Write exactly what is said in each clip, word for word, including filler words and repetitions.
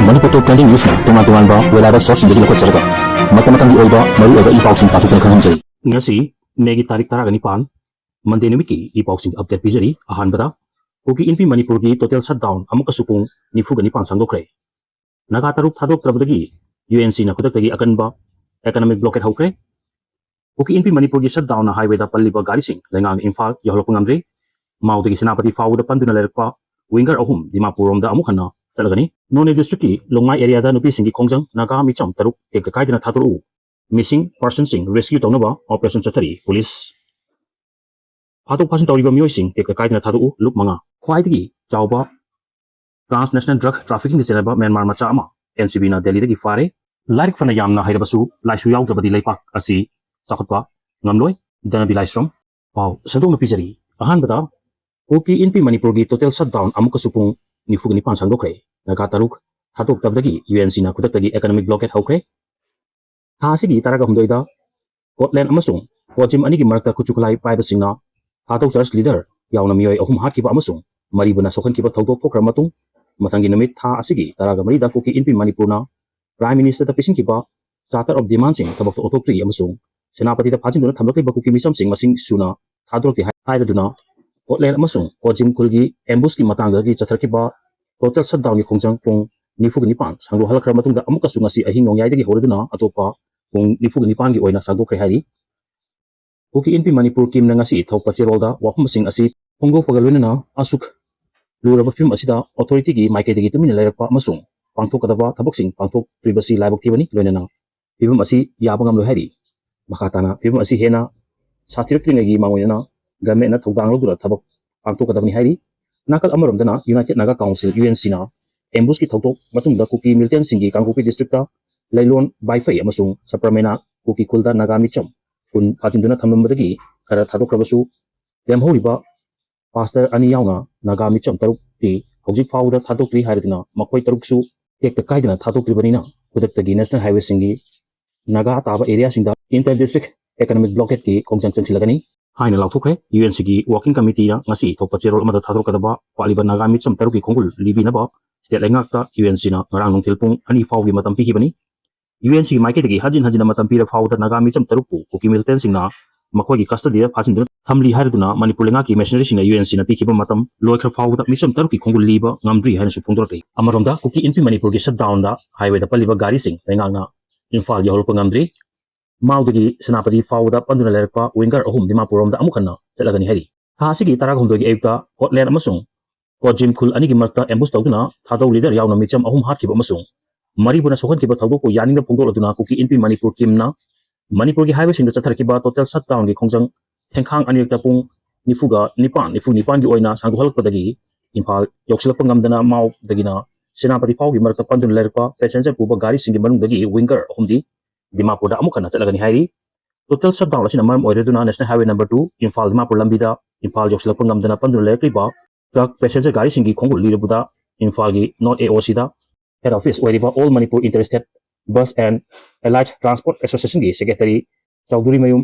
ꯃꯅꯤꯄꯨꯔ ꯇꯣꯞ trending ꯅ꯭ꯌꯨꯁꯅ ꯇꯣꯉꯥꯟ ꯇꯣꯉꯥꯟꯕ web ꯁꯣꯔꯁꯁꯤꯡꯗꯒꯤ ꯂꯧꯈꯠꯆꯔꯒ ꯃꯇꯝ ꯃꯇꯝꯒꯤ ꯑꯣꯏꯕ ꯃꯔꯨꯑꯣꯏꯕ ꯏ ꯄꯥꯎꯁꯤꯡ ꯄꯥꯊꯣꯛꯇꯨꯅ ꯈꯪꯍꯟꯖꯔꯤ꯫ ꯉꯁꯤ ꯃꯦꯒꯤ ꯇꯥꯔꯤꯛ ꯇꯔꯥꯒ ꯅꯤꯄꯥꯟ, ꯃꯟꯗꯦ ꯅꯨꯃꯤꯠꯀꯤ ꯏ ꯄꯥꯎꯁꯤꯡ ꯑꯞꯗꯦꯠ ꯄꯤꯖꯔꯤ꯫ ꯑꯍꯥꯟꯕꯗ, ꯀꯨꯀꯤ ꯏꯟꯄꯤ ꯃꯅꯤꯄꯨꯔꯒꯤ ꯇꯣꯇꯦꯜ ꯁꯠꯗꯥꯎꯟ ꯑꯃꯨꯛꯀꯁꯨ ꯄꯨꯡ ꯅꯤꯐꯨꯒ ꯅꯤꯄꯥꯟ ꯁꯥꯡꯗꯣꯛꯈ꯭ꯔꯦ꯫ ꯅꯥꯒꯥ ꯇꯔꯨꯛ ꯊꯥꯗꯣꯛꯇ꯭ꯔꯕꯗꯒꯤ ꯌꯨ ꯑꯦꯟ ꯁꯤꯅ ꯈꯨꯗꯛꯇꯒꯤ ꯑꯀꯟꯕ ꯏꯀꯣꯅꯣꯃꯤꯛ ꯕ꯭ꯂꯣꯀꯦꯠ ꯍꯧꯈ꯭ꯔꯦ꯫ ꯀꯨꯀꯤ ꯏꯟꯄꯤ ꯃꯅꯤꯄꯨꯔꯒꯤ ꯁꯠꯗꯥꯎꯟꯅ ꯍꯥꯏꯋꯦꯗ ꯄꯜꯂꯤꯕ ꯒꯥꯔꯤꯁꯤꯡ ꯂꯩꯉꯥꯛꯅ ꯏꯝꯐꯥꯜ ꯌꯧꯍꯜꯂꯛꯄ ꯉꯝꯗ꯭ꯔꯤ꯫ ꯃꯥꯎꯗꯒꯤ ꯁꯦꯅꯥꯄꯇꯤ ꯐꯥꯎꯕꯗ ꯄꯟꯗꯨꯅ ꯂꯩꯔꯛꯄ ꯋꯤꯡꯒꯔ ꯑꯍꯨꯝ ꯗꯤꯃꯥꯄꯨꯔꯔꯣꯝꯗ ꯑꯃꯨꯛ ꯍꯟꯅ ꯆꯠꯂꯒꯅꯤ꯫ ꯅꯣꯅꯦ ꯗꯤꯁꯇ꯭ꯔꯤꯛꯀꯤ ꯂꯣꯡꯃꯥꯏ ꯑꯦꯔꯤꯌꯥꯗ ꯅꯨꯄꯤꯁꯤꯡꯒꯤ ꯈꯣꯡꯖꯪ, ꯅꯥꯒꯥ ꯃꯤꯆꯝ ꯇꯔꯨꯛ ꯇꯦꯛꯇ ꯀꯥꯏꯗꯅ ꯊꯥꯗꯣꯔꯛꯎ, ꯃꯤꯁꯤꯡ ꯄꯔꯁꯟꯁꯤꯡ ꯔꯦꯁꯀ꯭ꯌꯨ ꯇꯧꯅꯕ ꯑꯣꯄꯔꯦꯁꯟ ꯆꯠꯊꯔꯤ ꯄꯨꯂꯤꯁ꯫ ꯐꯥꯗꯣꯛ ꯐꯥꯖꯤꯟ ꯇꯧꯔꯤꯕ ꯃꯤꯑꯣꯏꯁꯤꯡ ꯇꯦꯛꯇ ꯀꯥꯏꯗꯅ ꯊꯥꯗꯣꯛꯎ, ꯂꯨꯞ ꯃꯉꯥ꯫ ꯈ꯭ꯋꯥꯏꯗꯒꯤ ꯆꯥꯎꯕ ꯇ꯭ꯔꯥꯟꯁ ꯅꯦꯁꯅꯦꯜ ꯗ꯭ꯔꯒ ꯇ꯭ꯔꯥꯐꯤꯀꯤꯡꯗ ꯆꯦꯜꯂꯕ ꯃ꯭ꯌꯥꯟꯃꯥꯔ ꯃꯆꯥ ꯑꯃ ꯑꯦꯟ ꯁꯤ ꯕꯤꯅ ꯗꯦꯜꯂꯤꯗꯒꯤ ꯐꯥꯔꯦ꯫ ꯂꯥꯏꯔꯤꯛ ꯐꯅ ꯌꯥꯝꯅ ꯍꯩꯔꯕꯁꯨ ꯂꯥꯏꯁꯨ ꯌꯥꯎꯗ꯭ꯔꯕꯗꯤ ꯂꯩꯄꯥꯛ ꯑꯁꯤ ꯆꯥꯎꯈꯠꯄ ꯉꯝꯂꯣꯏ꯫ ꯙꯅꯕꯤ ꯂꯥꯏꯁ꯭ꯔꯝ꯫ ꯄꯥꯎ ꯁꯟꯗꯣꯛꯅ ꯄꯤꯖꯔꯤ꯫ ꯑꯍꯥꯟꯕꯗ, ꯀꯨꯀꯤ ꯏꯟꯄꯤ ꯃꯅꯤꯄꯨꯔꯒꯤ ꯇꯣꯇꯦꯜ ꯁꯠꯗꯥꯎꯟ ꯑꯃꯨꯛꯀꯁꯨ ꯄꯨꯡ ꯅꯤꯐꯨꯒ ꯅꯤꯄꯥꯟ ꯁꯥꯡꯗꯣꯛꯈ꯭ꯔꯦ꯫ ꯅꯥꯒꯥ ꯇꯔꯨꯛ ꯊꯥꯗꯣꯛꯇꯕꯗꯒꯤ ꯌꯨ ꯑꯦꯟ ꯁꯤꯅ ꯈꯨꯗꯛꯇꯒꯤ ꯏꯀꯣꯅꯣꯃꯤꯛ ꯕ꯭ꯂꯣꯀꯦꯠ ꯍꯧꯈ꯭ꯔꯦ꯫ ꯊꯥ ꯑꯁꯤꯒꯤ ꯇꯔꯥꯒ ꯍꯨꯝꯗꯣꯏꯗ ꯀꯣꯠꯂꯦꯟ ꯑꯃꯁꯨꯡ ꯀꯣꯖꯤꯝ ꯑꯅꯤꯒꯤ ꯃꯔꯛꯇ ꯈꯨꯠꯁꯨ ꯈꯨꯠꯂꯥꯏ ꯄꯥꯏꯕꯁꯤꯡꯅ ꯊꯥꯗꯣꯛ ꯆꯔꯆ ꯂꯤꯗꯔ ꯌꯥꯎꯅ ꯃꯤꯑꯣꯏ ꯑꯍꯨꯝ ꯍꯥꯠꯈꯤꯕ ꯑꯃꯁꯨꯡ ꯃꯔꯤꯕꯨꯅ ꯁꯣꯛꯍꯟꯈꯤꯕ ꯊꯧꯗꯣꯛ ꯊꯣꯛꯈ꯭ꯔ ꯃꯇꯨꯡ, ꯃꯊꯪꯒꯤ ꯅꯨꯃꯤꯠ ꯊꯥ ꯑꯁꯤꯒꯤ ꯇꯔꯥꯒ ꯃꯔꯤꯗ ꯀꯨꯀꯤ ꯏꯟꯄꯤ ꯃꯅꯤꯄꯨꯔꯅ ꯄ꯭ꯔꯥꯏꯝ ꯃꯤꯅꯤꯁꯇꯔꯗ ꯄꯤꯁꯤꯟꯈꯤꯕ ꯆꯥꯔꯇꯔ ꯑꯣꯐ ꯗꯤꯃꯥꯟꯁꯤꯡ ꯊꯕꯛꯇ ꯑꯣꯟꯊꯣꯛꯇ꯭ꯔꯤ ꯑꯃꯁꯨꯡ ꯁꯦꯅꯥꯄꯇꯤꯗ ꯐꯥꯖꯤꯟꯗꯨꯅ ꯊꯝꯂꯛꯂꯤꯕ ꯀꯨꯀꯤ ꯃꯤꯆꯝꯁꯤꯡ ꯃꯁꯤꯡ ꯁꯨꯅ ꯊꯥꯗꯣꯔꯛꯇꯦ ꯍꯥꯏ-, ꯍꯥꯏꯔꯗꯨꯅ ꯀꯣꯠꯂꯦꯟ ꯑꯃꯁꯨꯡ ꯀꯣꯖꯤꯝ ꯈꯨꯜꯒꯤ ꯑꯦꯝꯕꯨꯁꯀꯤ ꯃꯇꯥꯡꯗꯒꯤ ꯆꯠꯊꯔꯛꯈꯤꯕ ꯇꯣꯇꯦꯜ ꯁꯠꯗꯥꯎꯟꯒꯤ ꯈꯣꯡꯖꯪ ꯄꯨꯡ ꯅꯤꯐꯨꯒ ꯅꯤꯄꯥꯟ ꯁꯥꯡꯗꯣꯛꯍꯜꯂꯛꯈ꯭ꯔꯕ ꯃꯇꯨꯡꯗ ꯑꯃꯨꯛꯀꯁꯨ ꯉꯁꯤ ꯑꯍꯤꯡ ꯅꯣꯡꯌꯥꯏꯗꯒꯤ ꯍꯧꯔꯗꯨꯅ ꯑꯇꯣꯞꯄ ꯄꯨꯡ ꯅꯤꯐꯨꯒ ꯅꯤꯄꯥꯟꯒꯤ ꯑꯣꯏꯅ ꯁꯥꯡꯗꯣꯛꯈ꯭ꯔꯦ ꯍꯥꯏꯔꯤ꯫ ꯀꯨꯀꯤ ꯏꯟꯄꯤ ꯃꯅꯤꯄꯨꯔ ꯀꯤꯝꯅ ꯉꯁꯤ ꯊꯣꯛꯄ ꯆꯦꯔꯣꯜꯗ ꯋꯥꯐꯝꯁꯤꯡ ꯑꯁꯤ ꯐꯣꯡꯗꯣꯛꯄꯒ ꯂꯣꯏꯅꯅ ꯑꯁꯨꯛ ꯂꯨꯔꯕ ꯐꯤꯕꯝ ꯑꯁꯤꯗ ꯑꯣꯊꯣꯔꯤꯇꯤꯒꯤ ꯃꯥꯏꯀꯩꯗꯒꯤ ꯇꯨꯃꯤꯟꯅ ꯂꯩꯔꯛꯄ ꯑꯃꯁꯨꯡ ꯄꯥꯡꯊꯣꯛꯀꯗꯕ ꯊꯕꯛꯁꯤꯡ ꯄꯥꯡꯊꯣꯛꯇ꯭ꯔꯤꯕꯁꯤ ꯂꯥꯏꯕꯛ ꯊꯤꯕꯅꯤ, ꯂꯣꯏꯅꯅ ꯐꯤꯕꯝ ꯑꯁꯤ ꯌꯥꯕ ꯉꯝꯂꯣꯏ ꯍꯥꯏꯔꯤ꯫ ꯃꯈꯥ ꯇꯥꯅ ꯐꯤꯕꯝ ꯑꯁꯤ ꯍꯦꯟꯅ ꯁꯥꯊꯤꯔꯛꯇ꯭ꯔꯤꯉꯩꯒꯤ ꯃꯥꯡꯑꯣꯏꯅꯅ ꯒꯃꯦꯟꯅ ꯊꯧꯗꯥꯡ ꯂꯧꯗꯨꯅ ꯊꯕꯛ ꯄꯥꯡꯊꯣꯛꯀꯗꯕꯅꯤ ꯍꯥꯏꯔꯤ꯫ ꯅꯥꯀꯜ ꯑꯃꯔꯣꯝꯗꯅ united Naga council, U N ꯁꯤꯅ ꯑꯦꯝꯕꯨꯁꯀꯤ ꯊꯧꯗꯣꯛ ꯃꯇꯨꯡꯗ ꯀꯨꯀꯤ ꯃꯤꯂꯤꯇꯦꯟꯁꯤꯡꯒꯤ ꯀꯥꯡꯄꯣꯛꯄꯤ ꯗꯤꯁꯇ꯭ꯔꯤꯛꯇ ꯂꯩꯂꯣꯟ ꯕꯥꯏꯐꯩ ꯑꯃꯁꯨꯡ ꯁꯄ꯭ꯔꯃꯦꯅꯥ ꯀꯨꯀꯤ ꯈꯨꯜꯗ ꯅꯥꯒꯥ ꯃꯤꯆꯝ ꯀꯨꯟ ꯐꯥꯖꯤꯟꯗꯨꯅ ꯊꯝꯂꯝꯕꯗꯒꯤ ꯈꯔ ꯊꯥꯗꯣꯛꯈ꯭ꯔꯕꯁꯨ, ꯂꯦꯝꯍꯧꯔꯤꯕ ꯄꯥꯁꯇꯔ ꯑꯅꯤ ꯌꯥꯎꯅ ꯅꯥꯒꯥ ꯃꯤꯆꯝ ꯇꯔꯨꯛꯇꯤ ꯍꯧꯖꯤꯛ ꯐꯥꯎꯕꯗ ꯊꯥꯗꯣꯛꯇ꯭ꯔꯤ ꯍꯥꯏꯔꯗꯨꯅ ꯃꯈꯣꯏ ꯇꯔꯨꯛꯁꯨ ꯇꯦꯛꯇ ꯀꯥꯏꯗꯅ ꯊꯥꯗꯣꯛꯇ꯭ꯔꯤꯕꯅꯤꯅ ꯈꯨꯗꯛꯇꯒꯤ ꯅꯦꯁꯅꯦꯜ ꯍꯥꯏꯋꯦꯁꯤꯡꯒꯤ ꯅꯥꯒꯥ ꯇꯥꯕ ꯑꯦꯔꯤꯌꯥꯁꯤꯡꯗ ꯏꯟꯇꯔ ꯗꯤꯁꯇ꯭ꯔꯤꯛ ꯏꯀꯣꯅꯣꯃꯤꯛ ꯕ꯭ꯂꯣꯀꯦꯠꯀꯤ ꯈꯣꯡꯖꯪ ꯆꯪꯁꯤꯜꯂꯒꯅꯤ꯫ ꯍꯥꯏꯅ ꯂꯥꯎꯊꯣꯛꯈ꯭ꯔꯦ꯫ ꯌꯨ ꯑꯦꯟ ꯁꯤꯒꯤ ꯋꯥꯔꯀꯤꯡ ꯀꯃꯤꯇꯤꯅ ꯉꯁꯤ ꯊꯣꯛꯄ ꯆꯦꯔꯣꯜ ꯑꯃꯗ ꯊꯥꯗꯣꯔꯛꯀꯗꯕ ꯋꯥꯠꯂꯤꯕ ꯅꯥꯒꯥ ꯃꯤꯆꯝ ꯇꯔꯨꯛꯀꯤ ꯈꯣꯡꯒꯨꯜ ꯂꯤꯕꯤꯅꯕ ꯁ꯭ꯇꯦꯠ ꯂꯩꯉꯥꯛꯇ ꯌꯨ ꯑꯦꯟ ꯁꯤꯅ ꯉꯔꯥꯡ ꯅꯨꯡꯊꯤꯜ ꯄꯨꯡ ꯑꯅꯤ ꯐꯥꯎꯒꯤ ꯃꯇꯝ ꯄꯤꯈꯤꯕꯅꯤ꯫ ꯌꯨ ꯑꯦꯟ ꯁꯤꯒꯤ ꯃꯥꯏꯀꯩꯗꯒꯤ ꯍꯟꯖꯤꯟ ꯍꯟꯖꯤꯟꯅ ꯃꯇꯝ ꯄꯤꯔ ꯐꯥꯎꯕꯗ ꯅꯥꯒꯥ ꯃꯤꯆꯝ ꯇꯔꯨꯛꯄꯨ ꯀꯨꯀꯤ ꯃꯤꯂꯤꯇꯦꯟꯁꯤꯡꯅ ꯃꯈꯣꯏꯒꯤ ꯀꯁꯇꯗꯤꯗ ꯐꯥꯖꯤꯟꯗꯨꯅ ꯊꯝꯂꯤ ꯍꯥꯏꯔꯗꯨꯅ ꯃꯅꯤꯄꯨꯔ ꯂꯩꯉꯥꯛꯀꯤ ꯃꯤꯁꯅꯔꯤꯁꯤꯡꯅ ꯌꯨ ꯑꯦꯟ ꯁꯤꯅ ꯄꯤꯈꯤꯕ ꯃꯇꯝ ꯂꯣꯏꯈ꯭ꯔ ꯐꯥꯎꯕꯗ ꯃꯤꯆꯝ ꯇꯔꯨꯛꯀꯤ ꯈꯣꯡꯒꯨꯜ ꯂꯤꯕ ꯉꯝꯗ꯭ꯔꯤ ꯍꯥꯏꯅꯁꯨ ꯐꯣꯡꯗꯣꯔꯛꯂꯤ꯫ ꯑꯃꯔꯣꯝꯗ ꯀꯨꯀꯤ ꯏꯟꯄꯤ ꯃꯅꯤꯄꯨꯔꯒꯤ ꯁꯠꯗꯥꯎꯟꯗ ꯍꯥꯏꯋꯦꯗ ꯄꯜꯂꯤꯕ ꯒꯥꯔꯤꯁꯤꯡ ꯂꯩꯉꯥꯛꯅ ꯏꯝꯐꯥꯜ ꯌꯧꯍꯜꯂꯛꯄ ꯉꯝꯗ꯭ꯔꯤ꯫ ꯃꯥꯎꯗꯒꯤ ꯁꯦꯅꯥꯄꯇꯤ ꯐꯥꯎꯕꯗ ꯄꯟꯗꯨꯅ ꯂꯩꯔꯛꯄ ꯋꯤꯡꯒꯔ ꯑꯍꯨꯝ ꯗꯤꯃꯥꯄꯨꯔ ꯔꯣꯝꯗ ꯑꯃꯨꯛ ꯍꯟꯅ ꯆꯠꯂꯒꯅꯤ ꯍꯥꯏꯔꯤ꯫ ꯊꯥ ꯑꯁꯤꯒꯤ ꯇꯔꯥꯍꯨꯝꯗꯣꯏꯒꯤ ꯑꯌꯨꯛꯇ ꯀꯣꯠꯂꯦꯟ ꯑꯃꯁꯨꯡ ꯀꯣꯠꯖꯤꯝ ꯈꯨꯜ ꯑꯅꯤꯒꯤ ꯃꯔꯛꯇ ꯑꯦꯝꯕꯨꯁ ꯇꯧꯗꯨꯅ ꯊꯥꯗꯧ ꯂꯤꯗꯔ ꯌꯥꯎꯅ ꯃꯤꯆꯝ ꯑꯍꯨꯝ ꯍꯥꯠꯈꯤꯕ ꯑꯃꯁꯨꯡ ꯃꯔꯤꯕꯨꯅ ꯁꯣꯛꯍꯟꯈꯤꯕ ꯊꯧꯗꯣꯛꯄꯨ ꯌꯥꯅꯤꯡꯗꯕ ꯐꯣꯡꯗꯣꯛꯂꯗꯨꯅ ꯀꯨꯀꯤ ꯏꯟꯄꯤ ꯃꯅꯤꯄꯨꯔ ꯀꯤꯝꯅ ꯃꯅꯤꯄꯨꯔꯒꯤ ꯍꯥꯏꯋꯦꯁꯤꯡꯗ ꯆꯠꯊꯔꯛꯈꯤꯕ ꯇꯣꯇꯦꯜ ꯁꯠꯗꯥꯎꯟꯒꯤ ꯈꯣꯡꯖꯪ ꯊꯦꯡꯈꯥꯡ ꯑꯅꯤꯔꯛꯇ ꯄꯨꯡ ꯅꯤꯐꯨꯒ ꯅꯤꯄꯥꯟ, ꯅꯤꯐꯨ ꯅꯤꯄꯥꯟꯒꯤ ꯑꯣꯏꯅ ꯁꯥꯡꯗꯣꯛꯍꯜꯂꯛꯄꯗꯒꯤ ꯏꯝꯐꯥꯜ ꯌꯧꯁꯤꯜꯂꯛꯄ ꯉꯝꯗꯅ ꯃꯥꯎꯗꯒꯤꯅ ꯁꯦꯅꯥꯄꯇꯤ ꯐꯥꯎꯒꯤ ꯃꯔꯛꯇ ꯄꯟꯗꯨꯅ ꯂꯩꯔꯛꯄ ꯄꯦꯁꯦꯟꯖꯔ ꯄꯨꯕ ꯒꯥꯔꯤꯁꯤꯡꯒꯤ ꯃꯅꯨꯡꯗꯒꯤ ꯋꯤꯡꯒꯔ ꯑꯍꯨꯝꯗꯤ ꯗꯤꯃꯥꯄꯨꯔꯗ ꯑꯃꯨꯛ ꯍꯟꯅ ꯆꯠꯂꯒꯅꯤ ꯍꯥꯏꯔꯤ꯫ ꯇꯣꯇꯦꯜ ꯁꯠꯗꯥꯎꯟ ꯑꯁꯤꯅ ꯃꯔꯝ ꯑꯣꯏꯔꯗꯨꯅ national highway number two Imphal Dimapur ꯂꯝꯕꯤꯗ ꯏꯝꯐꯥꯜ ꯌꯧꯁꯤꯜꯂꯛꯄ ꯉꯝꯗꯅ ꯄꯟꯗꯨꯅ ꯂꯩꯔꯛꯂꯤꯕ ꯇ꯭ꯔꯛ ꯄꯦꯁꯦꯟꯖꯔ ꯒꯥꯔꯤꯁꯤꯡꯒꯤ ꯈꯣꯡꯒꯨꯜ ꯂꯤꯔꯕꯗ ꯏꯝꯐꯥꯜꯒꯤ ꯅꯣꯔꯠ ꯑꯦ ꯑꯣ ꯁꯤꯗ ꯍꯦꯗ ꯑꯣꯐꯤꯁ ꯑꯣꯏꯔꯤꯕ All Manipur Interested Bus and Allied Transport Association ꯒꯤ ꯁꯦꯀ꯭ꯔꯦꯇꯔꯤ ꯆꯧꯙꯨꯔꯤꯃꯌꯨꯝ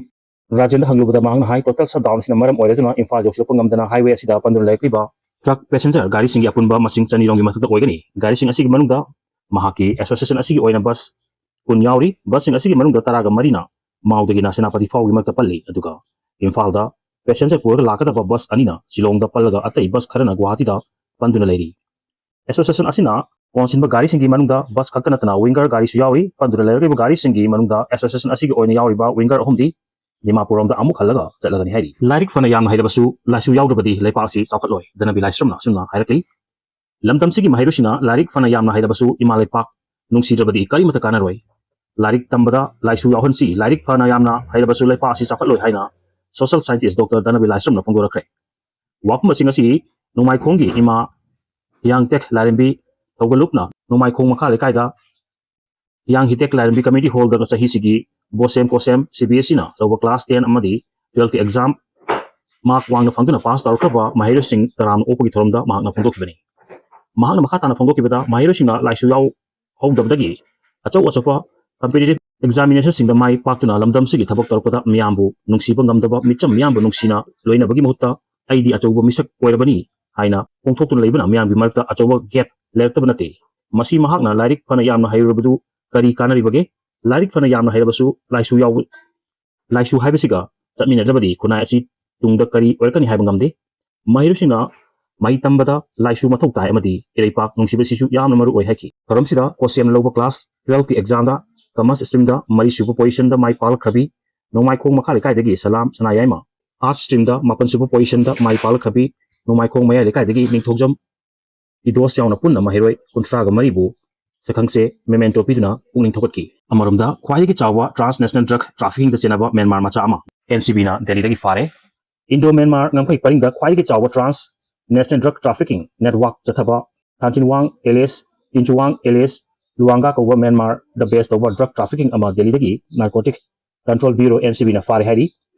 ꯔꯥꯖꯦꯟꯗ ꯍꯪꯂꯨꯕꯗ ꯃꯍꯥꯛꯅ ꯍꯥꯏ, ꯇꯣꯇꯦꯜ ꯁꯠꯗꯥꯎꯟ ꯑꯁꯤꯅ ꯃꯔꯝ ꯑꯣꯏꯔꯗꯨꯅ ꯏꯝꯐꯥꯜ ꯌꯧꯁꯤꯜꯂꯛꯄ ꯉꯝꯗꯅ ꯍꯥꯏꯋꯦ ꯑꯁꯤꯗ ꯄꯟꯗꯨꯅ ꯂꯩꯔꯛꯂꯤꯕ ꯇ꯭ꯔꯛ ꯄꯦꯁꯦꯟꯖꯔ ꯒꯥꯔꯤꯁꯤꯡꯒꯤ ꯑꯄꯨꯟꯕ ꯃꯁꯤꯡ ꯆꯅꯤꯔꯣꯝꯒꯤ ꯃꯊꯛꯇ ꯑꯣꯏꯒꯅꯤ꯫ ꯒꯥꯔꯤꯁꯤꯡ ꯑꯁꯤꯒꯤ ꯃꯅꯨꯡꯗ ꯃꯍꯥꯛꯀꯤ ꯑꯦꯁꯣꯁꯤꯌꯦꯁꯟ ꯑꯁꯤꯒꯤ ꯑꯣꯏꯅ ꯕꯁ ꯀꯨꯟ ꯌꯥꯎꯔꯤ꯫ ꯕꯁꯁꯤꯡ ꯑꯁꯤꯒꯤ ꯃꯅꯨꯡꯗ ꯇꯔꯥꯒ ꯃꯔꯤꯅ ꯃꯥꯎꯗꯒꯤꯅ ꯁꯦꯅꯥꯄꯇꯤ ꯐꯥꯎꯒꯤ ꯃꯔꯛꯇ ꯄꯜꯂꯤ, ꯑꯗꯨꯒ ꯏꯝꯐꯥꯜꯗ ꯄꯦꯁꯦꯟꯖꯔ ꯄꯨꯔꯒ ꯂꯥꯛꯀꯗꯕ ꯕꯁ ꯑꯅꯤꯅ ꯁꯤꯂꯣꯡꯗ ꯄꯜꯂꯒ ꯑꯇꯩ ꯕꯁ ꯈꯔꯅ ꯒꯨꯋꯥꯍꯥꯇꯤꯗ ꯄꯟꯗꯨꯅ ꯂꯩꯔꯤ꯫ ꯑꯦꯁꯣꯁꯤꯌꯦꯁꯟ ꯑꯁꯤꯅ ꯀꯣꯟꯁꯤꯟꯕ ꯒꯥꯔꯤꯁꯤꯡꯒꯤ ꯃꯅꯨꯡꯗ ꯕꯁ ꯈꯛꯇ ꯅꯠꯇꯅ ꯋꯤꯡꯒꯔ ꯒꯥꯔꯤꯁꯨ ꯌꯥꯎꯔꯤ꯫ ꯄꯟꯗꯨꯅ ꯂꯩꯔꯛꯂꯤꯕ ꯒꯥꯔꯤꯁꯤꯡꯒꯤ ꯃꯅꯨꯡꯗ ꯑꯦꯁꯣꯁꯤꯌꯦꯁꯟ ꯑꯁꯤꯒꯤ ꯑꯣꯏꯅ ꯌꯥꯎꯔꯤꯕ ꯋꯤꯡꯒꯔ ꯑꯍꯨꯝꯗꯤ ꯗꯤꯃꯥꯄꯨꯔ ꯔꯣꯝꯗ ꯑꯃꯨꯛ ꯍꯜꯂꯒ ꯆꯠꯂꯒꯅꯤ ꯍꯥꯏꯔꯤ꯫ ꯂꯥꯏꯔꯤꯛ ꯐꯅ ꯌꯥꯝꯅ ꯍꯩꯔꯕꯁꯨ ꯂꯥꯏꯁꯨ ꯌꯥꯎꯗ꯭ꯔꯕꯗꯤ ꯂꯩꯄꯥꯛ ꯑꯁꯤ ꯆꯥꯎꯈꯠꯂꯣꯏ, ꯙꯅꯕꯤ ꯂꯥꯏꯁ꯭ꯔꯝꯅ ꯑꯁꯨꯝꯅ ꯍꯥꯏꯔꯛꯂꯤ꯫ ꯂꯝꯗꯝꯁꯤꯒꯤ ꯃꯍꯩꯔꯣꯏꯁꯤꯡꯅ ꯂꯥꯏꯔꯤꯛ ꯐꯅ ꯌꯥꯝꯅ ꯍꯩꯔꯕꯁꯨ ꯏꯃꯥ ꯂꯩꯄꯥꯛ ꯅꯨꯡꯁꯤꯗ꯭ꯔꯕꯗꯤ ꯀꯔꯤꯃꯠꯇ ꯀꯥꯟꯅꯔꯣꯏ꯫ ꯂꯥꯏꯔꯤꯛ ꯇꯝꯕꯗ ꯂꯥꯏꯁꯨ ꯌꯥꯎꯍꯟꯁꯤ꯫ ꯂꯥꯏꯔꯤꯛ ꯐꯅ ꯌꯥꯝꯅ ꯍꯩꯔꯕꯁꯨ ꯂꯩꯄꯥꯛ ꯑꯁꯤ ꯆꯥꯎꯈꯠꯂꯣꯏ ꯍꯥꯏꯅ ꯁꯣꯁꯤꯌꯦꯜ ꯁꯥꯏꯟꯇꯤꯁ ꯗꯣꯛꯇꯔ ꯙꯅꯕꯤ ꯂꯥꯏꯁ꯭ꯔꯝꯅ ꯐꯣꯡꯗꯣꯔꯛꯈ꯭ꯔꯦ꯫ ꯋꯥꯐꯝ ꯑꯁꯤꯡ ꯑꯁꯤ ꯅꯣꯡꯃꯥꯏꯈꯣꯡꯒꯤ ꯏꯃꯥ ꯍꯤꯌꯥꯡꯇꯦꯛ ꯂꯥꯏꯔꯦꯝꯕꯤ ꯊꯧꯒꯜꯂꯨꯞꯅ ꯅꯣꯡꯃꯥꯏꯈꯣꯡ ꯃꯈꯥ ꯂꯩꯀꯥꯏꯗ ꯍꯤꯌꯥꯡ ꯍꯤꯇꯦꯛ ꯂꯥꯏꯔꯦꯝꯕꯤ ꯀꯝꯃ꯭ꯌꯨꯅꯤꯇꯤ ꯍꯣꯜꯗ ꯉꯁꯤ ꯁꯤꯒꯤ ꯕꯣꯁꯦꯝ ꯀꯣꯁꯦꯝ ꯁꯤ ꯕꯤ ꯑꯦꯁ ꯏꯅ ꯂꯧꯕ ꯀ꯭ꯂꯥꯁ ꯇꯦꯟ ꯑꯃꯗꯤ ꯇꯨꯋꯦꯜꯐꯀꯤ ꯑꯦꯛꯖꯥꯝ ꯃꯥꯔꯛ ꯋꯥꯡꯅ ꯐꯪꯗꯨꯅ ꯄꯥꯁ ꯇꯧꯔꯛꯈ꯭ꯔꯕ ꯃꯍꯩꯔꯣꯏꯁꯤꯡ ꯇꯔꯥꯝꯅ ꯑꯣꯛꯄꯒꯤ ꯊꯧꯔꯝꯗ ꯃꯍꯥꯛꯅ ꯐꯣꯡꯗꯣꯛꯈꯤꯕꯅꯤ꯫ ꯃꯍꯥꯛꯅ ꯃꯈꯥ ꯇꯥꯅ ꯐꯣꯡꯗꯣꯛꯈꯤꯕꯗ, ꯃꯍꯩꯔꯣꯏꯁꯤꯡꯅ ꯂꯥꯏꯁꯨ ꯌꯥꯎꯍꯧꯗꯕꯗꯒꯤ ꯑꯆꯧ ꯑꯆꯧꯕ ꯀꯝꯄꯤꯇꯤꯇꯤꯚ ꯑꯦꯛꯖꯥꯃꯤꯅꯦꯁꯟꯁꯤꯡꯗ ꯃꯥꯏ ꯄꯥꯛꯇꯨꯅ ꯂꯝꯗꯝꯁꯤꯒꯤ ꯊꯕꯛ ꯇꯧꯔꯛꯄꯗ ꯃꯤꯌꯥꯝꯕꯨ ꯅꯨꯡꯁꯤꯕ ꯉꯝꯗꯕ ꯃꯤꯆꯝ ꯃꯤꯌꯥꯝꯕꯨ ꯅꯨꯡꯁꯤꯅ ꯂꯣꯏꯅꯕꯒꯤ ꯃꯍꯨꯠꯇ "ꯑꯩꯗꯤ ꯑꯆꯧꯕ ꯃꯤꯁꯛ ꯑꯣꯏꯔꯕꯅꯤ" ꯍꯥꯏꯅ ꯐꯣꯡꯊꯣꯛꯇꯨꯅ ꯂꯩꯕꯅ ꯃꯤꯌꯥꯝꯒꯤ ꯃꯔꯛꯇ ꯑꯆꯧꯕ ꯒꯦꯞ ꯂꯩꯔꯛꯇꯕ ꯅꯠꯇꯦ꯫ ꯃꯁꯤ ꯃꯍꯥꯛꯅ ꯂꯥꯏꯔꯤꯛ ꯐꯅ ꯌꯥꯝꯅ ꯍꯩꯔꯨꯔꯕꯗꯨ ꯀꯔꯤ ꯀꯥꯟꯅꯔꯤꯕꯒꯦ? ꯂꯥꯏꯔꯤꯛ ꯐꯅ ꯌꯥꯝꯅ ꯍꯩꯔꯕꯁꯨ ꯂꯥꯏꯁꯨ ꯌꯥꯎꯕ, ꯂꯥꯏꯁꯨ ꯍꯥꯏꯕꯁꯤꯒ ꯆꯠꯃꯤꯟꯅꯗ꯭ꯔꯕꯗꯤ ꯈꯨꯟꯅꯥꯏ ꯑꯁꯤ ꯇꯨꯡꯗ ꯀꯔꯤ ꯑꯣꯏꯔꯛꯀꯅꯤ ꯍꯥꯏꯕ ꯉꯝꯗꯦ꯫ ꯃꯍꯩꯔꯣꯏꯁꯤꯡꯅ ꯃꯍꯩ ꯇꯝꯕꯗ ꯂꯥꯏꯁꯨ ꯃꯊꯧ ꯇꯥꯏ ꯑꯃꯗꯤ ꯏꯔꯩꯄꯥꯛ ꯅꯨꯡꯁꯤꯕꯁꯤꯁꯨ ꯌꯥꯝꯅ ꯃꯔꯨ ꯑꯣꯏ ꯍꯥꯏꯈꯤ꯫ ꯊꯧꯔꯝꯁꯤꯗ ꯀꯣꯁꯦꯝꯅ ꯂꯧꯕ ꯀ꯭ꯂꯥꯁ ꯇꯨꯋꯦꯜꯐꯀꯤ ꯑꯦꯛꯖꯥꯝꯗ ꯀꯃꯔꯁ ꯁ꯭ꯇ꯭ꯔꯤꯝꯗ ꯃꯔꯤꯁꯨꯕ ꯄꯣꯖꯤꯁꯟꯗ ꯃꯥꯏ ꯄꯥꯛꯂꯛꯈ꯭ꯔꯕꯤ ꯅꯣꯡꯃꯥꯏꯈꯣꯡ ꯃꯈꯥ ꯂꯩꯀꯥꯏꯗꯒꯤ ꯁꯂꯥꯝ ꯁꯅꯥꯌꯥꯏꯃ, ꯑꯥꯔꯠꯁ ꯁ꯭ꯇ꯭ꯔꯤꯝꯗ ꯃꯥꯄꯟꯁꯨꯕ ꯄꯣꯖꯤꯁꯟꯗ ꯃꯥꯏ ꯄꯥꯛꯂꯛꯈ꯭ꯔꯕꯤ ꯅꯣꯡꯃꯥꯏꯈꯣꯡ ꯃꯌꯥꯏ ꯂꯩꯀꯥꯏꯗꯒꯤ ꯅꯤꯡꯊꯧꯖꯝ ꯏꯗꯣꯁ ꯌꯥꯎꯅ ꯄꯨꯟꯅ ꯃꯍꯩꯔꯣꯏ ꯀꯨꯟꯊ꯭ꯔꯥꯒ ꯃꯔꯤꯕꯨ ꯁꯛꯈꯪꯆꯦ, ꯃꯦꯃꯦꯟꯇꯣ ꯄꯤꯗꯨꯅ ꯄꯨꯛꯅꯤꯡ ꯊꯧꯒꯠꯈꯤ꯫ ꯑꯃꯔꯣꯝꯗ, ꯈ꯭ꯋꯥꯏꯗꯒꯤ ꯆꯥꯎꯕ ꯇ꯭ꯔꯥꯟꯁ ꯅꯦꯁꯅꯦꯜ ꯗ꯭ꯔꯒ ꯇ꯭ꯔꯥꯐꯤꯀꯤꯡꯗ ꯆꯦꯟꯅꯕ ꯃ꯭ꯌꯥꯟꯃꯥꯔ ꯃꯆꯥ ꯑꯃ ꯑꯦꯟ ꯁꯤ ꯕꯤꯅ ꯗꯦꯜꯂꯤꯗꯒꯤ ꯐꯥꯔꯦ꯫ ꯏꯟꯗꯣ ꯃ꯭ꯌꯥꯟꯃꯥꯔ ꯉꯝꯈꯩ ꯄꯔꯤꯡꯗ ꯈ꯭ꯋꯥꯏꯗꯒꯤ ꯆꯥꯎꯕ ꯇ꯭ꯔꯥꯟꯁ ꯅꯦꯁꯅꯦꯜ ꯗ꯭ꯔꯒ ꯇ꯭ꯔꯥꯐꯤꯀꯤꯡ ꯅꯦꯠꯋꯥꯔꯛ ꯆꯠꯊꯕ ꯊꯥꯟꯆꯤꯟꯋꯥꯡ ꯑꯦꯂꯤꯌꯥꯁ ꯇꯤꯟꯆꯨꯋꯥꯡ ꯑꯦꯂꯤꯌꯥꯁ ꯂꯨꯋꯥꯡꯒꯥ ꯀꯧꯕ ꯃ꯭ꯌꯥꯟꯃꯥꯔꯗ ꯕꯦꯁ ꯇꯧꯕ ꯗ꯭ꯔꯒ ꯇ꯭ꯔꯥꯐꯤꯀꯤꯡ ꯑꯃ ꯗꯦꯜꯂꯤꯗꯒꯤ ꯅꯥꯔꯀꯣꯇꯤꯛ ꯀꯟꯇ꯭ꯔꯣꯜ ꯕ꯭ꯌꯨꯔꯣ, ꯑꯦꯟ ꯁꯤ ꯕꯤꯅ ꯐꯥꯔꯦ ꯍꯥꯏꯔꯤ꯫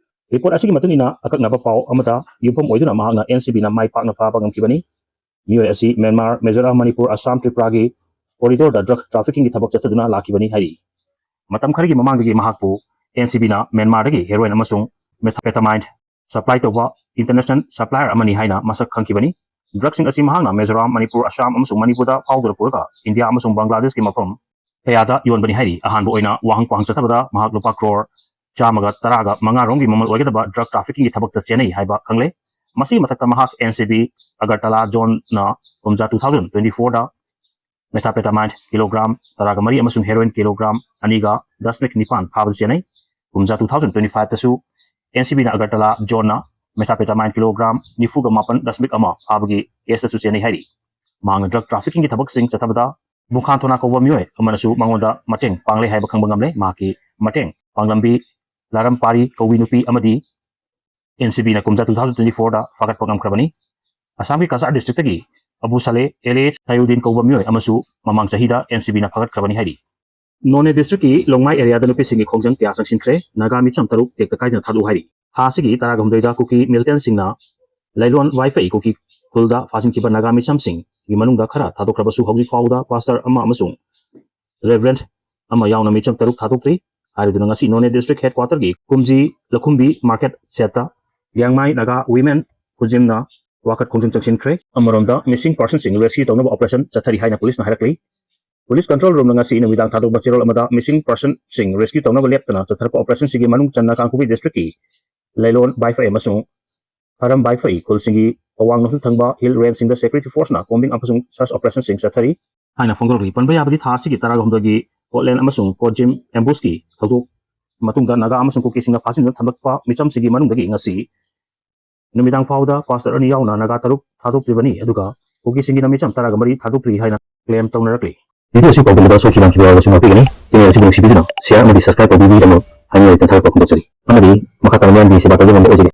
ꯔꯤꯄꯣꯔꯠ ꯑꯁꯤꯒꯤ ꯃꯇꯨꯡ ꯏꯟꯅ, ꯑꯀꯛꯅꯕ ꯄꯥꯎ ꯑꯃꯗ ꯌꯨꯝꯐꯝ ꯑꯣꯏꯗꯨꯅ ꯃꯍꯥꯛꯅ ꯑꯦꯟ ꯁꯤ ꯕꯤꯅ ꯃꯥꯏ ꯄꯥꯛꯅ ꯐꯥꯕ ꯉꯝꯈꯤꯕꯅꯤ꯫ ꯃꯤꯑꯣꯏ ꯑꯁꯤ ꯃ꯭ꯌꯥꯟꯃꯥꯔ, ꯃꯤꯖꯣꯔꯥꯝ, ꯃꯅꯤꯄꯨꯔ, ꯑꯁꯥꯝ, ꯇ꯭ꯔꯤꯄꯨꯔꯥꯒꯤ ꯀꯣꯔꯤꯗꯣꯔꯗ ꯗ꯭ꯔꯒ ꯇ꯭ꯔꯥꯐꯤꯀꯤꯡꯒꯤ ꯊꯕꯛ ꯆꯠꯊꯗꯨꯅ ꯂꯥꯛꯈꯤꯕꯅꯤ ꯍꯥꯏꯔꯤ꯫ ꯃꯇꯝ ꯈꯔꯒꯤ ꯃꯃꯥꯡꯗꯒꯤ ꯃꯍꯥꯛꯄꯨ ꯑꯦꯟ ꯁꯤ ꯕꯤꯅ ꯃ꯭ꯌꯥꯟꯃꯥꯔꯗꯒꯤ ꯍꯦꯔꯣꯏꯟ ꯑꯃꯁꯨꯡ ꯃꯦꯊꯥꯝꯐꯦꯇꯥꯃꯥꯏꯟ ꯁꯄ꯭ꯂꯥꯏ ꯇꯧꯕ ꯏꯟꯇꯔꯅꯦꯁꯅꯦꯜ ꯁꯄ꯭ꯂꯥꯏꯌꯔ ꯑꯃꯅꯤ ꯍꯥꯏꯅ ꯃꯁꯛ ꯈꯪꯈꯤꯕꯅꯤ꯫ ꯗ꯭ꯔꯒꯁꯤꯡ ꯑꯁꯤ ꯃꯍꯥꯛꯅ ꯃꯤꯖꯣꯔꯥꯝ, ꯃꯅꯤꯄꯨꯔ, ꯑꯁꯥꯝ ꯑꯃꯁꯨꯡ ꯃꯅꯤꯄꯨꯔꯗ ꯐꯥꯎꯗꯨꯅ ꯄꯨꯔꯒ ꯏꯟꯗꯤꯌꯥ ꯑꯃꯁꯨꯡ ꯕꯪꯒ꯭ꯂꯥꯗꯦꯁꯀꯤ ꯃꯐꯝ ꯀꯌꯥꯗ ꯌꯣꯟꯕꯅꯤ ꯍꯥꯏꯔꯤ꯫ ꯑꯍꯥꯟꯕ ꯑꯣꯏꯅ ꯋꯥꯍꯪ ꯄꯥꯎꯍꯪ ꯆꯠꯊꯕꯗ ꯃꯍꯥꯛ ꯂꯨꯄꯥ ꯀ꯭ꯔꯣꯔ ꯆꯥꯝꯃꯒ ꯇꯔꯥꯒ ꯃꯉꯥ ꯔꯣꯝꯒꯤ ꯃꯃꯜ ꯑꯣꯏꯒꯗꯕ ꯗ꯭ꯔꯒ ꯇ꯭ꯔꯥꯐꯤꯀꯤꯡꯒꯤ ꯊꯕꯛꯇ ꯆꯦꯟꯅꯩ ꯍꯥꯏꯕ ꯈꯪꯂꯦ꯫ ꯃꯁꯤꯒꯤ ꯃꯊꯛꯇ ꯃꯍꯥꯛ ꯑꯦꯟ ꯁꯤ ꯕꯤ ꯑꯒꯔꯇꯂꯥ ꯖꯣꯟꯅ ꯀꯨꯝꯖꯥ ꯇꯨ ꯊꯥꯎꯖꯟ ꯇ꯭ꯋꯦꯟꯇꯤ ꯐꯣꯔꯗ ꯃꯦꯊꯥꯝꯐꯦꯇꯥꯃꯥꯏꯟ ꯀꯤꯂꯣꯒ꯭ꯔꯥꯝ ꯇꯔꯥꯒ ꯃꯔꯤ ꯑꯃꯁꯨꯡ ꯍꯦꯔꯣꯏꯟ ꯀꯤꯂꯣꯒ꯭ꯔꯥꯝ ꯑꯅꯤꯒ ꯗꯁꯃꯤꯛ ꯅꯤꯄꯥꯟ ꯐꯥꯕꯗ ꯆꯦꯟꯅꯩ꯫ ꯀꯨꯝꯖꯥ ꯇꯨ ꯊꯥꯎꯖꯟ ꯇ꯭ꯋꯦꯟꯇꯤ ꯐꯥꯏꯚꯇꯁꯨ ꯑꯦꯟ ꯁꯤ ꯕꯤꯅ ꯑꯒꯔꯇꯂꯥ ꯖꯣꯟꯅ ꯃꯦꯊꯥꯝꯐꯦꯇꯥꯃꯥꯏꯟ ꯀꯤꯂꯣꯒ꯭ꯔꯥꯝ ꯅꯤꯐꯨꯒ ꯃꯥꯄꯟ ꯗꯁꯃꯤꯛ ꯑꯃ ꯐꯥꯕꯒꯤ ꯀꯦꯁꯇꯁꯨ ꯆꯦꯟꯅꯩ ꯍꯥꯏꯔꯤ꯫ ꯃꯍꯥꯛꯅ ꯗ꯭ꯔꯒ ꯇ꯭ꯔꯥꯐꯤꯀꯤꯡꯒꯤ ꯊꯕꯛꯁꯤꯡ ꯆꯠꯊꯕꯗ ꯕꯨꯡꯈꯥꯟ ꯊꯣꯅꯥ ꯀꯧꯕ ꯃꯤꯑꯣꯏ ꯑꯃꯅꯁꯨ ꯃꯉꯣꯟꯗ ꯃꯇꯦꯡ ꯄꯥꯡꯂꯦ ꯍꯥꯏꯕ ꯈꯪꯕ ꯉꯝꯂꯦ꯫ ꯃꯍꯥꯛꯀꯤ ꯃꯇꯦꯡ ꯄꯥꯡꯂꯝꯕꯤ ꯂꯥꯔꯝꯄꯥꯔꯤ ꯀꯧꯕꯤ ꯅꯨꯄꯤ ꯑꯃꯗꯤ ꯑꯦꯟ ꯁꯤ ꯕꯤꯅ ꯀꯨꯝꯖꯥ ꯇꯨ ꯊꯥꯎꯖꯟ ꯇ꯭ꯋꯦꯟꯇꯤ ꯐꯣꯔꯗ ꯐꯥꯒꯠꯄ ꯉꯝꯈ꯭ꯔꯕꯅꯤ꯫ ꯑꯁꯥꯝꯒꯤ ꯀꯆꯥꯔ ꯗꯤꯁꯇ꯭ꯔꯤꯛꯇꯒꯤ ꯑꯕꯨ ꯁꯥꯂꯦ ꯑꯦꯜ ꯑꯦ ꯁꯥꯌꯨꯗꯤꯟ ꯀꯧꯕ ꯃꯤꯑꯣꯏ ꯑꯃꯁꯨ ꯃꯃꯥꯡ ꯆꯍꯤꯗ ꯑꯦꯟ ꯁꯤ ꯕꯤꯅ ꯐꯥꯒꯠꯈ꯭ꯔꯕꯅꯤ ꯍꯥꯏꯔꯤ꯫ ꯅꯣꯅꯦ ꯗꯤꯁꯇ꯭ꯔꯤꯛꯀꯤ ꯂꯣꯡꯃꯥꯏ ꯑꯦꯔꯤꯌꯥꯗ ꯅꯨꯄꯤꯁꯤꯡꯒꯤ ꯈꯣꯡꯖꯪ ꯀꯌꯥ ꯆꯪꯁꯤꯟꯈ꯭ꯔꯦ꯫ ꯅꯥꯒꯥ ꯃꯤꯆꯝ ꯇꯔꯨꯛ ꯇꯦꯛꯇ ꯀꯥꯏꯗꯅ ꯊꯥꯗꯣꯛꯎ ꯍꯥꯏꯔꯤ꯫ ꯊꯥ ꯑꯁꯤꯒꯤ ꯇꯔꯥꯒ ꯍꯨꯝꯗꯣꯏꯗ ꯀꯨꯀꯤ ꯃꯤꯂꯤꯇꯦꯟꯁꯤꯡꯅ ꯂꯩꯔꯣꯟ ꯋꯥꯏꯐꯩ ꯀꯨꯀꯤ ꯈꯨꯜꯗ ꯐꯥꯖꯤꯟꯈꯤꯕ ꯅꯥꯒꯥ ꯃꯤꯆꯝꯁꯤꯡꯒꯤ ꯃꯅꯨꯡꯗ ꯈꯔ ꯊꯥꯗꯣꯛꯈ꯭ꯔꯕꯁꯨ, ꯍꯧꯖꯤꯛ ꯐꯥꯎꯕꯗ ꯄꯥꯁꯇꯔ ꯑꯃ ꯑꯃꯁꯨꯡ ꯔꯦꯚꯔꯦꯟ ꯑꯃ ꯌꯥꯎꯅ ꯃꯤꯆꯝ ꯇꯔꯨꯛ ꯊꯥꯗꯣꯛꯇ꯭ꯔꯤ꯫ ꯍꯥꯏꯔꯗꯨꯅ ꯉꯁꯤ ꯅꯣꯅꯦ district headquarter ꯒꯤ ꯀꯨꯝꯖꯤ ꯂꯈꯨꯝꯕꯤ market shed ꯇ ꯂꯤꯌꯥꯡꯃꯥꯏ ꯅꯥꯒꯥ women ꯈꯨꯖꯤꯝꯅ ꯋꯥꯀꯠ ꯈꯣꯡꯖꯪ ꯆꯪꯁꯤꯟꯈ꯭ꯔꯦ꯫ ꯑꯃꯔꯣꯝꯗ missing person ꯁꯤꯡ rescue ꯇꯧꯅꯕ operation ꯆꯠꯊꯔꯤ ꯍꯥꯏꯅ police ꯅ ꯍꯥꯏꯔꯛꯂꯤ꯫ Police control room ꯅ ꯉꯁꯤ ꯅꯨꯃꯤꯗꯥꯡ ꯊꯥꯗꯣꯛꯄ ꯆꯦꯔꯣꯜ ꯑꯃꯗ missing person ꯁꯤꯡ rescue ꯇꯧꯅꯕ ꯂꯦꯞꯇꯅ ꯆꯠꯊꯔꯛꯄ operation ꯁꯤꯒꯤ ꯃꯅꯨꯡ ꯆꯟꯅ ꯀꯥꯡꯄꯣꯛꯄꯤ district ꯀꯤ ꯂꯩꯂꯣꯟ ꯕꯥꯏꯐꯩ ꯑꯃꯁꯨꯡ ꯐꯔꯝ ꯕꯥꯏꯐꯩ ꯈꯨꯜꯁꯤꯡꯒꯤ ꯑꯋꯥꯡ ꯅꯣꯡꯆꯨꯞ ꯊꯪꯕ hill range ꯁꯤꯡꯗ security force ꯅ combing ꯑꯃꯁꯨꯡ search operation ꯁꯤꯡ ꯆꯠꯊꯔꯤ ꯍꯥꯏꯅ ꯐꯣꯡꯗꯣꯔꯛꯂꯤ꯫ ꯄꯟꯕ ꯌꯥꯕꯗꯤ ꯊꯥ ꯑꯁꯤꯒꯤ ꯇꯔꯥꯍꯨꯝꯗꯣꯏꯒꯤ ꯀꯣꯠꯂꯦꯟ ꯑꯃꯁꯨꯡ ꯀꯣꯠꯖꯤꯝ ambush ꯀꯤ ꯊꯧꯗꯣꯛ ꯃꯇꯨꯡꯗ ꯅꯥꯒꯥ ꯑꯃꯁꯨꯡ ꯀꯨꯀꯤꯁꯤꯡꯅ ꯐꯥꯖꯤꯟꯗꯨꯅ ꯊꯝꯂꯛꯄ ꯃꯤꯆꯝꯁꯤꯡꯒꯤ ꯃꯅꯨꯡꯗꯒꯤ ꯉꯁꯤ ꯅꯨꯃꯤꯗꯥꯡ ꯐꯥꯎꯕꯗ pastor ꯑꯅꯤ ꯌꯥꯎꯅ ꯅꯥꯒꯥ ꯇꯔꯨꯛ ꯊꯥꯗꯣꯛꯇ꯭ꯔꯤꯕꯅꯤ꯫ ꯑꯗꯨꯒ ꯀꯨꯀꯤꯁꯤꯡꯒꯤꯅ ꯃꯤꯆꯝ ꯇꯔꯥꯒ ꯃꯔꯤ ꯊꯥꯗꯣꯛꯇ꯭ꯔꯤ ꯍꯥꯏꯅ claim ꯇꯧꯅꯔꯛꯂꯤ꯫ Video ꯑꯁꯤ ꯄꯥꯎꯗꯝꯗ ꯁꯣꯛꯈꯤꯕ ꯅꯥꯈꯤꯕ ꯌꯥꯎꯔꯕꯁꯨ ꯉꯥꯛꯄꯤꯒꯅꯤ꯫ Channel ꯑꯁꯤꯕꯨ ꯅꯨꯡꯁꯤꯕꯤꯗꯨꯅ share ꯑꯃꯗꯤ subscribe ꯇꯧꯕꯤꯕꯒꯤꯗꯃꯛ ꯍꯥꯏꯅꯤꯡꯉꯥꯏ ꯂꯩꯇꯅ ꯊꯥꯒꯠꯄ ꯐꯣꯡꯗꯣꯛꯆꯔꯤ꯫ ꯑꯃꯗꯤ ꯃꯈꯥ ꯇꯥꯅ ꯃꯔꯝꯗꯤ ꯁꯦꯕꯥ ꯇꯧꯕ ꯉꯝꯕ ꯑꯣꯏꯖꯒꯦ꯫